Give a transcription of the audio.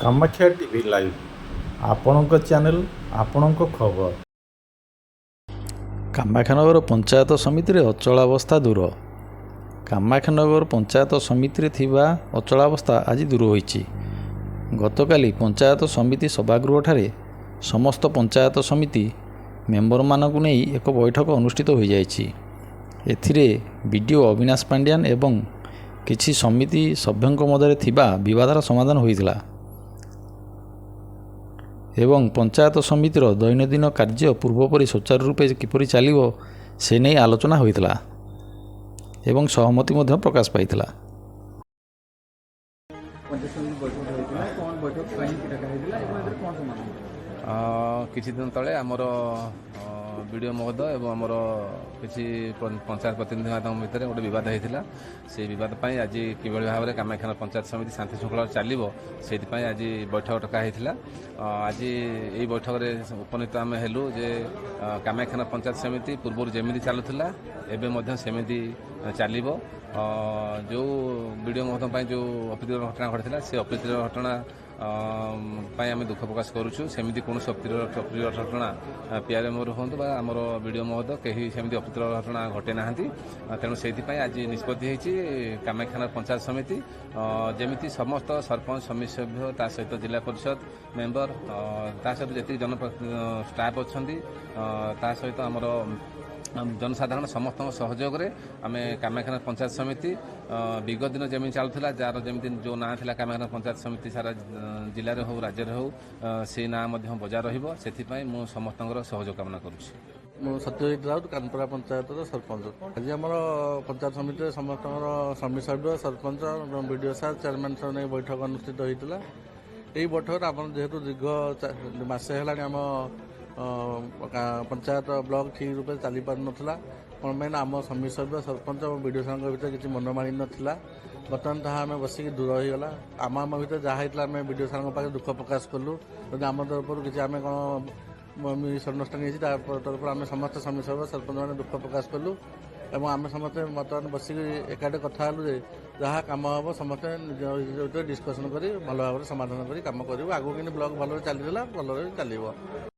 Kamakhya TV live, ଆପଣଙ୍କ channel, ଆପଣଙ୍କ ଖବର। କାମାକ୍ଷାନଗର ପଞ୍ଚାୟତ ସମିତିରେ ଅଚଳାବସ୍ଥା ଦୂର। କାମାକ୍ଷାନଗର ପଞ୍ଚାୟତ ସମିତିରେ ଥିବା ଅଚଳାବସ୍ଥା ଆଜି ଦୂର ହୋଇଛି। ଗତକାଲି ପଞ୍ଚାୟତ ସମିତି ସଭାଗୃହଠାରେ ସମସ୍ତ ପଞ୍ଚାୟତ ସମିତି ମେମ୍ବରମାନଙ୍କୁ ନେଇ ଏକ ବୈଠକ ଅନୁଷ୍ଠିତ ହୋଇଯାଇଛି। ଏଥିରେ ବିଡିଓ ଅବିନାଶ ପାଣ୍ଡିଆନ ଏବଂ କିଛି ସମିତି ସଭ୍ୟଙ୍କ ମଧ୍ୟରେ ଥିବା ବିବାଦର ସମାଧାନ ହୋଇଥିଲା ଏବଂ ପଞ୍ଚାୟତ ସମିତିର ଦୈନନ୍ଦିନ କାର୍ଯ୍ୟ ପୂର୍ବପରି ସୁଚାରୁ ରୂପେ କିପରି ଚାଲିବ, ସେ ନେଇ ଆଲୋଚନା ହୋଇଥିଲା ଏବଂ ସହମତି ମଧ୍ୟ ପ୍ରକାଶ ପାଇଥିଲା। ପଞ୍ଚାୟତ ସମିତି ବୈଠକ ହୋଇଥିଲା। କ'ଣ ବୈଠକ କାହିଁକି ଡକା ହେଇଥିଲା ଏବଂ ଏଥିରେ କ'ଣ ସମାଧାନ ହେଇଥିଲା? କିଛି ଦିନ ତଳେ ଆମର ବିଡ଼ିଓ ମହୋଦୟ ଏବଂ ଆମର କିଛି ପଞ୍ଚାୟତ ପ୍ରତିନିଧିମାନଙ୍କ ଭିତରେ ଗୋଟେ ବିବାଦ ହେଇଥିଲା। ସେଇ ବିବାଦ ପାଇଁ ଆଜି କିଭଳି ଭାବରେ କାମାକ୍ଷାନଗର ପଞ୍ଚାୟତ ସମିତି ଶାନ୍ତି ଶୃଙ୍ଖଳାରେ ଚାଲିବ, ସେଇଥିପାଇଁ ଆଜି ବୈଠକ ଡକା ହେଇଥିଲା। ଆଜି ଏଇ ବୈଠକରେ ଉପନୀତ ଆମେ ହେଲୁ ଯେ କାମାକ୍ଷାନଗର ପଞ୍ଚାୟତ ସମିତି ପୂର୍ବରୁ ଯେମିତି ଚାଲୁଥିଲା, ଏବେ ମଧ୍ୟ ସେମିତି ଚାଲିବ। ଯେଉଁ ବିଡ଼ିଓ ମହୋଦୟ ପାଇଁ ଯେଉଁ ଅପ୍ରୀତିକର ଘଟଣା ଘଟିଥିଲା, ସେ ଅପ୍ରୀତିକର ଘଟଣା ପାଇଁ ଆମେ ଦୁଃଖ ପ୍ରକାଶ କରୁଛୁ। ସେମିତି କୌଣସି ଅପ୍ରିୟ ଘଟଣା ପିଆର୍ଏମ୍ଓରୁ ହୁଅନ୍ତୁ ବା ଆମର ବିଡ଼ିଓ ମହୋଦୟ, କେହି ସେମିତି ଅପ୍ରୀତିକର ଘଟଣା ଘଟେଇ ନାହାନ୍ତି। ତେଣୁ ସେଇଥିପାଇଁ ଆଜି ନିଷ୍ପତ୍ତି ହେଇଛି, କାମାକ୍ଷାନଗର ପଞ୍ଚାୟତ ସମିତି ଯେମିତି ସମସ୍ତ ସରପଞ୍ଚ, ସମିତି ସଭ୍ୟ, ତା ସହିତ ଜିଲ୍ଲା ପରିଷଦ ମେମ୍ବର, ତା ସହିତ ଯେତିକି ଜନ ଷ୍ଟାଫ୍ ଅଛନ୍ତି, ତା ସହିତ ଆମର ଜନସାଧାରଣ, ସମସ୍ତଙ୍କ ସହଯୋଗରେ ଆମେ କାମାକ୍ଷାନଗର ପଞ୍ଚାୟତ ସମିତି ବିଗତ ଦିନ ଯେମିତି ଚାଲୁଥିଲା, ଯାହାର ଯେମିତି ଯେଉଁ ନାଁ ଥିଲା କାମାକ୍ଷାନଗର ପଞ୍ଚାୟତ ସମିତି, ସାରା ଜିଲ୍ଲାରେ ହେଉ, ରାଜ୍ୟରେ ହେଉ, ସେଇ ନାଁ ମଧ୍ୟ ବଜାୟ ରହିବ। ସେଥିପାଇଁ ମୁଁ ସମସ୍ତଙ୍କର ସହଯୋଗ କାମନା କରୁଛି। ମୁଁ ସତ୍ୟଜିତ ରାଉତ, କାନପଡ଼ା ପଞ୍ଚାୟତର ସରପଞ୍ଚ। ଆଜି ଆମର ପଞ୍ଚାୟତ ସମିତିରେ ସମସ୍ତଙ୍କର ସମିତି ସଭ୍ୟ, ସରପଞ୍ଚ ଏବଂ ବିଡ଼ିଓ ସାର୍, ଚେୟାରମ୍ୟାନ୍ ସହ ନେଇ ବୈଠକ ଅନୁଷ୍ଠିତ ହୋଇଥିଲା। ଏହି ବୈଠକରେ ଆମର ଯେହେତୁ ଦୀର୍ଘ ମାସେ ହେଲାଣି ଆମ ପଞ୍ଚାୟତ ବ୍ଲକ ଠିକ୍ ରୂପେ ଚାଲିପାରୁନଥିଲା। କ'ଣ ପାଇଁ ନା ଆମ ସମିତି ସଭ୍ୟ, ସରପଞ୍ଚ ଏବଂ ବିଡ଼ିଓ ସାର୍ଙ୍କ ଭିତରେ କିଛି ମନୋମାଳିନ୍ୟ ଥିଲା। ବର୍ତ୍ତମାନ ତାହା ଆମେ ବସିକି ଦୂର ହୋଇଗଲା। ଆମ ଆମ ଭିତରେ ଯାହା ହେଇଥିଲା, ଆମେ ବିଡ଼ିଓ ସାର୍ଙ୍କ ପାଖରେ ଦୁଃଖ ପ୍ରକାଶ କଲୁ। ଯଦି ଆମ ତରଫରୁ କିଛି ଆମେ କ'ଣ ମିସ୍ଅଣ୍ଡରଷ୍ଟାଣ୍ଡିଂ ହେଇଛି, ତା ତରଫରୁ ଆମେ ସମସ୍ତେ ସମିତି ସଭ୍ୟ, ସରପଞ୍ଚମାନେ ଦୁଃଖ ପ୍ରକାଶ କଲୁ ଏବଂ ଆମେ ସମସ୍ତେ ବର୍ତ୍ତମାନ ବସିକି ଏକାଠି କଥା ହେଲୁ ଯେ ଯାହା କାମ ହେବ, ସମସ୍ତେ ନିଜ ନିଜ ଭିତରେ ଡିସ୍କସନ୍ କରି ଭଲ ଭାବରେ ସମାଧାନ କରି କାମ କରିବୁ। ଆଗକୁ କିନ୍ତୁ ବ୍ଲକ ଭଲରେ ଚାଲିଥିଲା, ଭଲରେ ଚାଲିବ।